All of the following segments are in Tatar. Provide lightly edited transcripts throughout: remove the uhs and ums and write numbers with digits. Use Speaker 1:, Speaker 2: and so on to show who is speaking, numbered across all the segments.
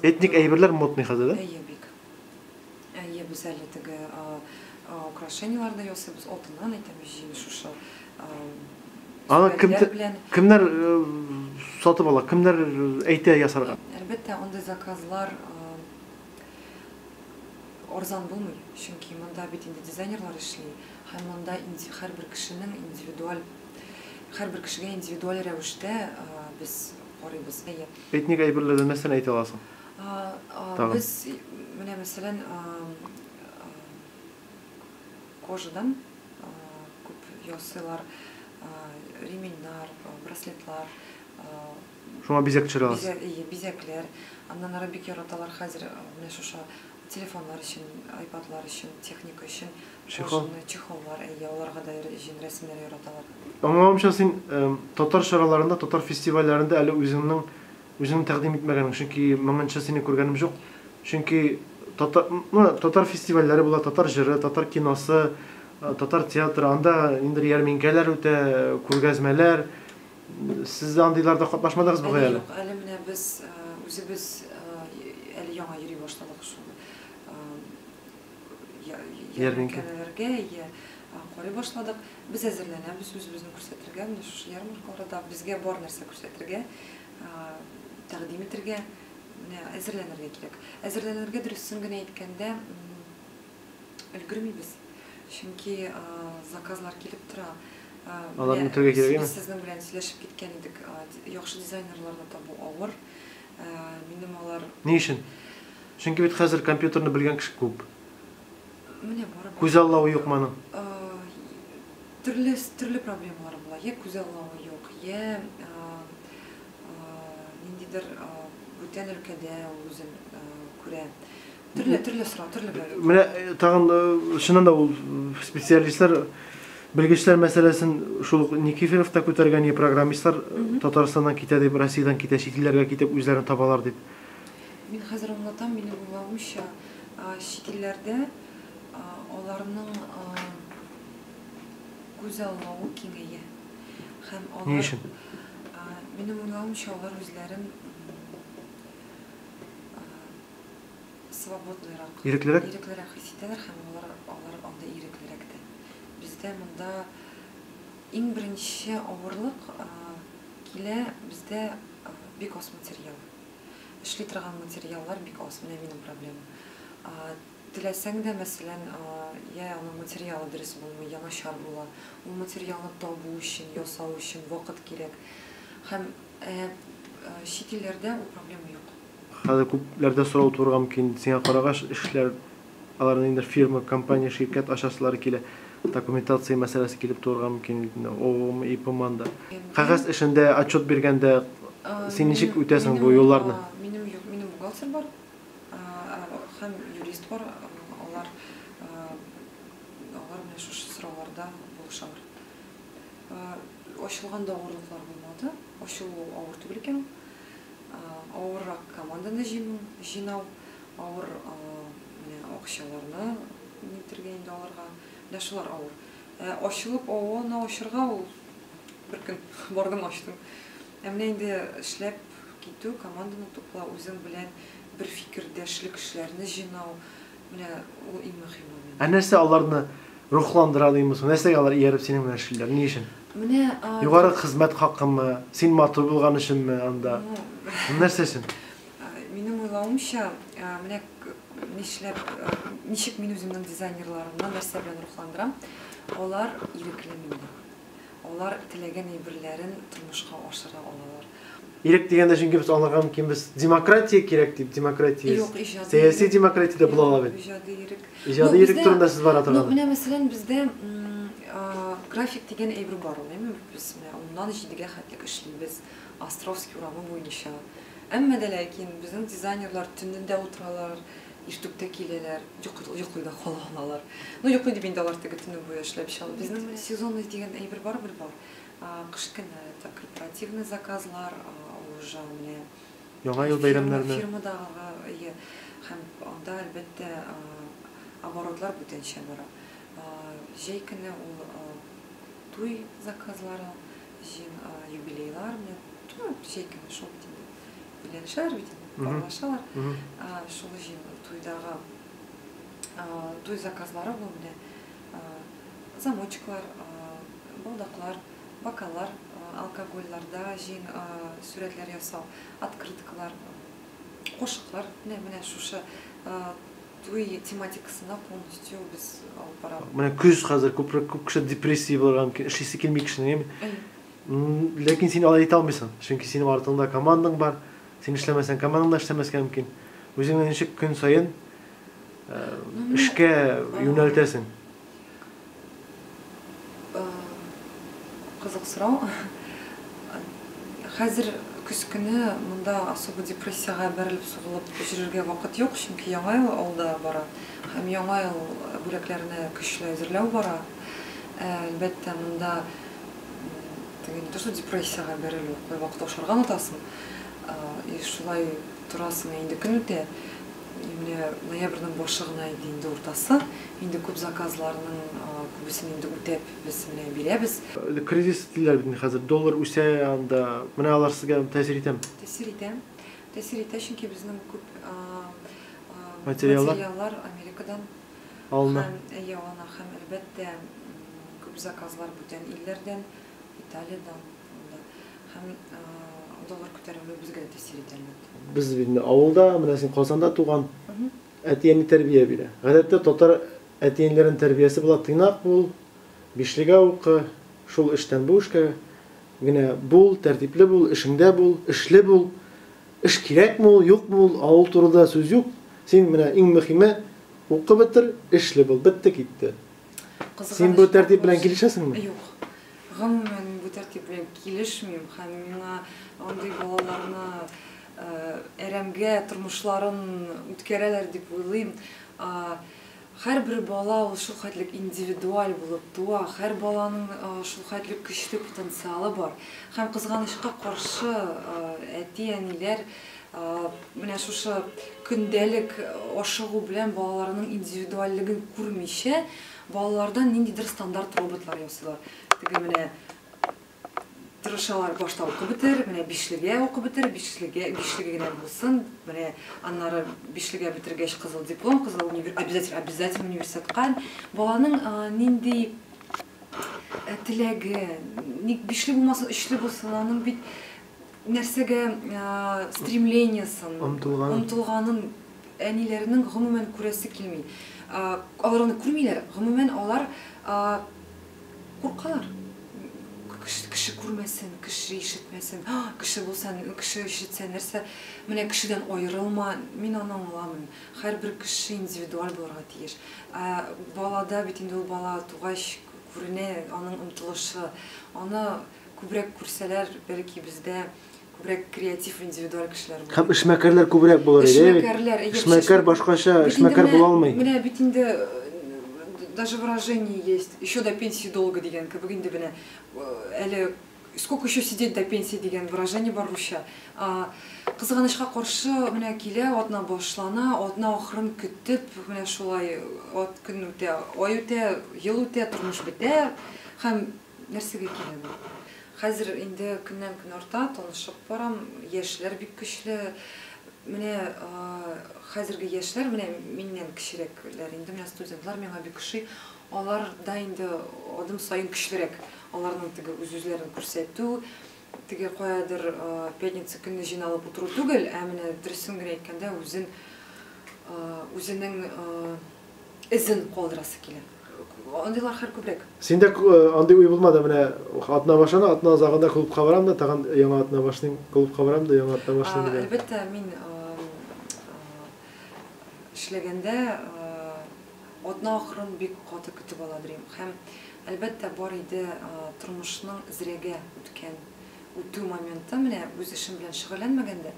Speaker 1: Этник әйберләр модный хәзер, да?
Speaker 2: Әйе, бик. Әйе, без әле теге украшениелар да ясыйбыз, алтыннан әйтәм, җыен шушы
Speaker 1: Аны кем, кемнәр сатып ала, кемнәр әйтә ясарга?
Speaker 2: Әлбәттә, андый заказлар арзан булмый, чөнки монда бит инде дизайнерлар эшли, һәм монда һәрбер кешенең индивидуаль, һәрбер кешегә индивидуаль рәвештә без карыйбыз. Әйе.
Speaker 1: Этник әйберләрдән нәрсәне әйтә аласың? Тагын.
Speaker 2: Без менә мәсәлән кожадан күп ясыйлар, ременьнар, браслетлар.
Speaker 1: Шуңа бизәк төшерә аласыз.
Speaker 2: Әйе, бизәкләр. Аннан ары бик яраталар хәзер менә шушы телефоннар өчен, айпадлар өчен, техника өчен.
Speaker 1: Чехол?
Speaker 2: Чехоллар, әйе, аларга да җен рәсемнәр яраталар.
Speaker 1: Аңлавымча, син татар чараларында, татар фестивальләрендә әле үзеңнең үзеңне тәкъдим итмәгәнең, чөнки моңынча сине күргәнем юк. Чөнки татар, ну, татар фестивальләре була, татар җыры, татар киносы, татар театры, анда ниндидер ярминкәләр үтә, күргәзмәләр. Сез дә андыйларда катнашмадыгыз бугай
Speaker 2: әле? Юк, әле менә без үзебез әле яңа йөри башладык шул ярминкәләргә, әйе, карый башладык. Без әзерләнәбез үзебезне күрсәтергә, менә шушы ярмаркаларда безгә бар нәрсә күрсәтергә, тәкъдим итергә, менә әзерләнергә кирәк. Әзерләнергә дөресен генә әйткәндә, өлгермибез. Чөнки заказлар килеп тора.
Speaker 1: Аларны үтәргә кирәк,
Speaker 2: Без сезнең белән сөйләшеп киткән идек. Яхшы дизайнерларны табу авыр. Минем алар...
Speaker 1: Ни өчен? Чөнки бит хәзер компьютерны белгән кеше күп.
Speaker 2: Менә барыбер.
Speaker 1: Күзаллавы юкмы аның?
Speaker 2: Төрле, төрле проблемалар була. Я күзаллавы юк, я ниндидер бүтән өлкәдә ул үзен күрә. Төрле, төрле сорау, төрле бәлки.
Speaker 1: Менә тагын чыннан да ул специалистлар, белгечләр мәсьәләсен шул ук Никифоров та күтәргән, программистлар Татарстаннан китә дип, Россиядән китә, чит илләргә китеп үзләрен табалар дип.
Speaker 2: Мин хәзер аңлатам, минем уйлавымча, чит илләрдә аларның күзаллавы киңәя. Һәм алар,
Speaker 1: Ни өчен?
Speaker 2: Минем уйлавымча, алар үзләрен свободныйрак,
Speaker 1: иреклерәк,
Speaker 2: иреклерәк хис итәләр һәм алар анда иреклерәк тә. Бездә монда иң беренче авырлык килә, бездә бик аз материал. Эшли торган материаллар бик аз, менә минем проблема. Теләсәң дә, мәсәлән, я аның материалы дөрес булмый, я начар була. Ул материалны табу өчен, ясау өчен вакыт кирәк. Һәм чит илләрдә ул проблема юк.
Speaker 1: Хәзер күпләрдә сорау туырга мөмкин. Сиңа карагач, эшләр, аларның инде фирма, компания, ширкәт ачасылары килә. Документация мәсьәләсе килеп туырга мөмкин. ООО, ИП анда. Кәгазь эшендә отчет биргәндә син ничек үтәсең бу юлларны?
Speaker 2: Минем юк, минем бухгалтер бар һәм юрист бар. Алар алар менә шушы сорауларда булышалар. Ачылганда авырлыклар булмады. Ачылу авыр түгел икән ул. Авыррак команданы җыйнау, авыр менә акчаларны нитергә инде алырга. Менә шулар авыр. Ачылып ОООны ачырга ул бер көн бардың ачтың. Ә менә инде эшләп китү, команданы туплау, үзең белән бер фикердәшле кешеләрне җыйнау, менә ул иң мөһим момент.
Speaker 1: Ә нәрсә аларны рухландыра димме соң? Нәрсәгә алар ияреп синең белән эшлиләр? Ни өчен?
Speaker 2: Менә
Speaker 1: югары хезмәт хакымы, син матур булган өченме анда? Нәрсә өчен?
Speaker 2: Минем уйлавымча, менә нишләп, ничек мин үземнең дизайнерларымны нәрсә белән рухландырам? Алар ирекле миндә. Алар теләгән әйберләрен тормышка ашыра алалар.
Speaker 1: Ирек дигәндә, чөнки без аңларга мөмкин, без демократия кирәк дип, демократия.
Speaker 2: Юк, иҗади.
Speaker 1: Сәяси демократия дә була ала бит.
Speaker 2: Иҗади ирек.
Speaker 1: Иҗади ирек турында сүз бара торган.
Speaker 2: Ну, менә мәсәлән, бездә график дигән әйбер бар ул, әйме? Без менә 10-нан 7-гә хәтлек эшлибез Островский урамы буенча. Әмма дә ләкин безнең дизайнерлар төнендә утыралар, иртүктә киләләр, йоклый да кала алалар. Ну, йоклый дип инде алар теге төне буе эшләп чыга. Безнең менә сезонность дигән әйбер барыбер бар. Кыш көне это корпоративный заказлар, уже менә
Speaker 1: Яңа ел бәйрәмнәренә.
Speaker 2: Фирмадагы, һәм анда әлбәттә оборотлар бүтәнчә бара. Җәй көне ул туй заказлары, җыен юбилейлар, менә җәй көне шул бит инде. Өйләнешәләр бит инде. Аралашалар. Шул җыен туйдагы туй заказлары бу менә замочклар, балдаклар, бокаллар, алкогольләрдә җыен сурәтләр ясау, открыткалар, кошыклар. Менә менә шушы туй тематикасына полностью без алып барабыз.
Speaker 1: Менә көз хәзер күпрәк күп кеше депрессия булырга мөмкин, эшлисе килми кешенең, әйеме? Ләкин син алай әйтә алмыйсың, чөнки синең артыңда командаң бар. Син эшләмәсәң, командаң да эшләмәскә мөмкин. Үзеңне ничек көн саен эшкә юнәлтәсең?
Speaker 2: Кызык сорау. Хәзер көз көне монда особо депрессиягә бәрелеп сугылып йөрергә вакыт юк, чөнки Яңа ел алда бара һәм Яңа ел бүләкләренә көчле әзерләү бара. Әлбәттә, монда теге не то что депрессиягә бәрелү, кайвакыт ашарга онытасың. И шулай торасың, инде көн үтә. И менә ноябрьнең башы гына иде инде уртасы. Инде күп заказларның күбесен инде үтәп без менә бирәбез.
Speaker 1: Кризис диләр бит инде хәзер, доллар үсә анда. Менә алар сезгә тәэсир итәме?
Speaker 2: Тәэсир итә. Тәэсир итә, чөнки безнең күп
Speaker 1: материаллар,
Speaker 2: материаллар Америкадан
Speaker 1: алына.
Speaker 2: Һәм, әйе, алына һәм, әлбәттә, күп заказлар бүтән илләрдән, Италиядән анда. Һәм доллар күтәрелү безгә дә тәэсир итә, әлбәттә.
Speaker 1: Без бит инде авылда, менә син Казанда туган, әти-әни тәрбия бирә. Гадәттә татар әти-әниләренең тәрбиясе була, тыйнак бул, бишлегә укы, шул эштән бу эшкә генә бул, тәртипле бул, эшеңдә бул, эшле бул. Эш кирәкме ул, юкмы ул, авыл турында сүз юк. Син менә иң мөһиме, укып бетер, эшле бул, бетте китте. Син бу тәртип белән килешәсеңме?
Speaker 2: Юк. Гомумән, мин бу тәртип белән килешмим һәм миңа андый балаларны әрәмгә тормышларын үткәрәләр дип уйлыйм. Һәрбер бала ул шулхәтлек индивидуаль булып туа, һәр баланың шулхәтлек көчле потенциалы бар. Һәм кызганычка каршы, әти-әниләр менә шушы көндәлек ашыгу белән балаларының индивидуальлеген күрмичә, балалардан ниндидер стандарт роботлар ясыйлар. Теге менә тырышалар башта укып бетер, менә бишлегә укып бетер, бишлегә, бишлеге генә булсын, менә аннары бишлегә бетергәч кызыл диплом, кызыл универ, обязательно, обязательно университетка. Баланың нинди теләге, ник бишле булмасын, өчле булсын, аның бит нәрсәгә стремлениесын,
Speaker 1: омтылганын,
Speaker 2: омтылганын әниләренең гомумән күрәсе килми. Алар аны күрмиләр, гомумән алар куркалар. Кеше, кеше күрмәсен, кеше ишетмәсен, кеше булса, кеше ишетсә нәрсә, менә кешедән аерылма, мин аны аңламыйм. Һәрбер кеше индивидуаль булырга тиеш. Ә балада бит инде ул бала тугач күренә аның омтылышы. Аны күбрәк күрсәләр, бәлки бездә күбрәк креатив индивидуаль кешеләр булыр.
Speaker 1: Һәм эшмәкәрләр күбрәк булыр иде.
Speaker 2: Эшмәкәрләр, әйе.
Speaker 1: Эшмәкәр башкача эшмәкәр була алмый.
Speaker 2: Менә бит инде даже выражение есть, еще до пенсии долго дигән кебек инде менә әле сколько еще сидеть до пенсии дигән выражение бар русча. Кызганычка каршы, менә килә, атна башлана, атна ахырын көтеп, менә шулай ат көн үтә, ай үтә, ел үтә, тормыш бетә һәм нәрсәгә килә бу? Хәзер инде көннән-көн арта, танышып барам, яшьләр бик көчле. Менә хәзерге яшьләр, менә миннән кечерәкләр инде, менә студентлар миңа бик ошый. Алар да инде адым саен көчлерәк. Аларның теге үз-үзләрен күрсәтү, теге каядыр пятница көнне җыйналып утыру түгел, ә менә дөресен генә әйткәндә, үзен үзенең эзен калдырасы килә. Андыйлар хәр күбрәк.
Speaker 1: Синдә андый уй булмады, менә атна башлана, атна азагында клубка барам да, тагын яңа атна башлыйм, клубка барам да, яңа атна башлыйм дигән.
Speaker 2: Әлбәттә, мин эшләгәндә атна ахырын бик каты көтеп ала дим. Һәм әлбәттә бар иде тормышның зрәгә үткән үтү моменты, менә үз эшем белән шөгыльләнмәгәндә.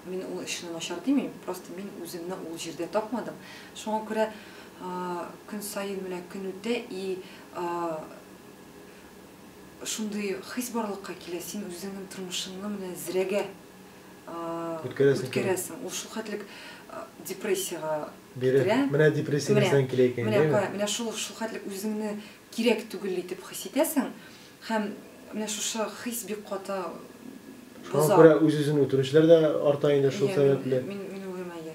Speaker 2: Мин ул эшне начар димим, просто мин үземне ул җирдә тапмадым. Шуңа күрә көн саен менә көн үтә и шундый хис барлыкка килә, син үзеңнең тормышыңны менә зрәгә үткәрәсең. Ул шул хәтлек депрессиягә
Speaker 1: китерә. Менә депрессия нәрсәдән килә икән,
Speaker 2: әйеме? Менә шул шул хәтлек үзеңне кирәк түгел итеп хис итәсең һәм менә шушы хис бик каты
Speaker 1: Шуңа
Speaker 2: Боза.
Speaker 1: күрә үз-үзен үтерүчеләр дә арта инде шул
Speaker 2: Әйе,
Speaker 1: сәбәпле.
Speaker 2: мин мин уйлыйм, әйе.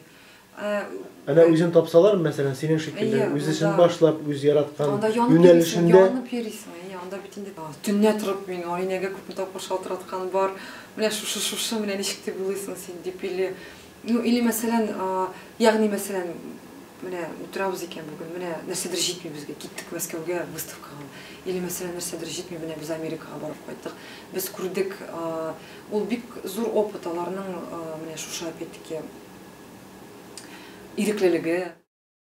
Speaker 2: Ә,
Speaker 1: Әнә үзен тапсалар, мәсәлән, синең шикелле,
Speaker 2: Әйе,
Speaker 1: үз эшен
Speaker 2: анда-
Speaker 1: башлап, үз яраткан
Speaker 2: Анда янып йөрисең,
Speaker 1: юнәлешендә
Speaker 2: янып йөрисең, әйе, анда бит инде төнлә торып мин Алинәгә күпме тапкыр шалтыраткан бар. Менә шушы, шушы, менә ничек дип уйлыйсың син дип, или, ну, или мәсәлән, ягъни мәсәлән, менә утырабыз икән бүген, менә нәрсәдер җитми безгә, киттек Мәскәүгә выставкага. Или мәсәлән, нәрсәдер җитми, менә без Америкага барып кайттык. Без күрдек, ул бик зур опыт аларның, менә шушы опять-таки иреклелеге.